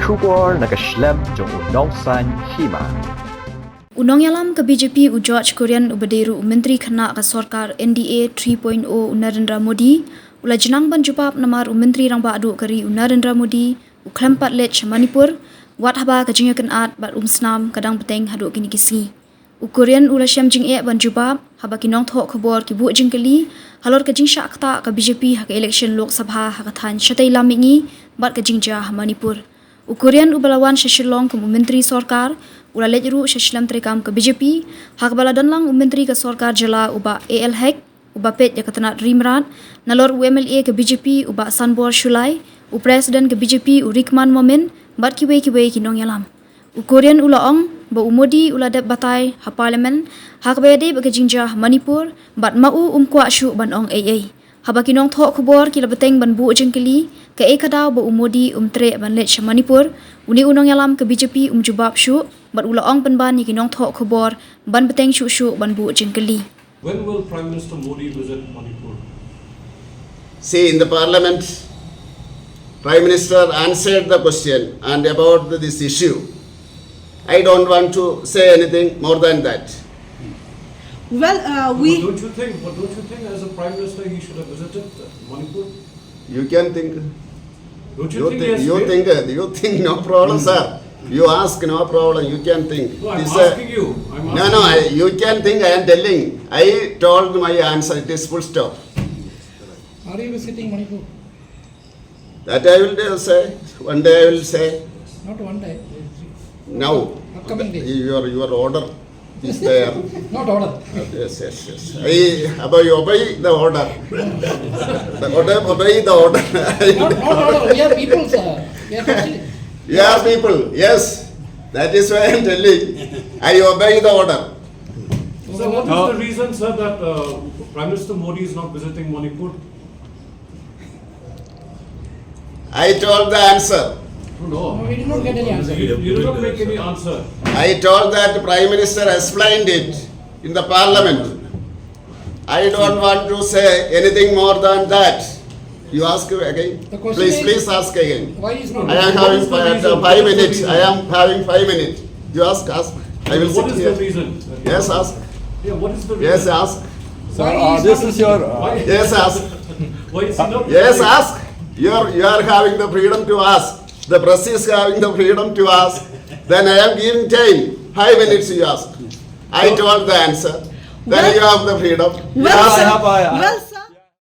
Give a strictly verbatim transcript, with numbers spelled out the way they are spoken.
Khubor na ka shlem jong u Nongsaiñ Hima. U nongïalam ka B J P u George Kurian uba dei ruh u Myntri Khynnah ka sorkar N D A three point oh u Narendra Modi u la jnang ban jubab namar u Myntri Rangbah Duh ka ri u Narendra Modi u khlem pat leit sha Manipur, wat haba ka jingïakynad bad umsnam ka dang bteng haduh kine ki sngi. U Kurian u la shem jingeh ban jubab haba ki nongthoh khubor ki buh jingkylli halor ka jingshah ktah ka B J P ha ka election Lok Sabha ha ka thaiñ shatei lam mihngi bad ka jingjia ha Manipur. U Kurian uba la wan sha Shillong kum u Myntri Sorkar u la leit ruh sha shlem treikam ka B J P ha kaba la don lang u Myntri ka Sorkar Jylla u Bah A L Hek, uba peit ïa ka tnat ri mrad, nalor u M L A ka B J P u Bah Sanbor Shullai, u President ka B J P u Rikman Momin bad kiwei kiwei ki nongïalam. U Kurian u la ong ba u Modi u la dep batai ha Parliament ha kaba ïadei bad ka jingjia ha Manipur bad ma u um kwah shuh ban ong ei ei. Haba ki nongthoh khubor ki la bteng ban buh jingkylli kaei ka daw ba u Modi um treh ban leit sha Manipur, une u nongïalam ka B J P um jubab shuh bad u la ong pynban ïa ki nongthoh khubor ban bteng shuh shuh ban buh jingkylli. When will Prime Minister Modi visit Manipur? See, in the parliament, Prime Minister answered the question and about the, this issue. I don't want to say anything more than that. Well, uh, we. But don't you think? But don't you think, as a prime minister, he should have visited Manipur? You can think. Don't you You think he think has you failed? think uh, you think no problem, sir. You ask no problem. You can think. No, I'm This, uh, asking you. I'm no, asking no. You. I, you can think. I am telling. I told my answer. It is full stop. Are you visiting Manipur? That I will say. One day I will say. Not one day. Now, Upcoming days. Your, your order is there. Not order. Yes, yes, yes. I obey, obey the order. The order, obey the order. Not, not order. We are people, sir. We are people. You are people, yes. That is why I am telling. I obey the order. So what is the reason, sir, that uh, Prime Minister Modi is not visiting Manipur? I told the answer. No, no. No, we did not get any answer. You, you did not make any answer. I told that Prime Minister explained it in the parliament. I don't want to say anything more than that. You ask again. The question Please, is, please ask again. Why is not I am What having is the five, reason? Five What is the minutes. I reason? Am having five minutes. You ask, ask. I will What sit is here. The reason? Yes, ask. Yeah, what is the reason? Yes, ask. Sir, Why uh, is this not is your. Uh, Why Yes, ask. Why is he not Yes, visiting? Ask. You are, you are having the freedom to ask. The press is having the freedom to ask. Then I am giving time. Five minutes you ask. I told the answer. Then Well, you have the freedom. You Well, ask. Sir, I have, I, well,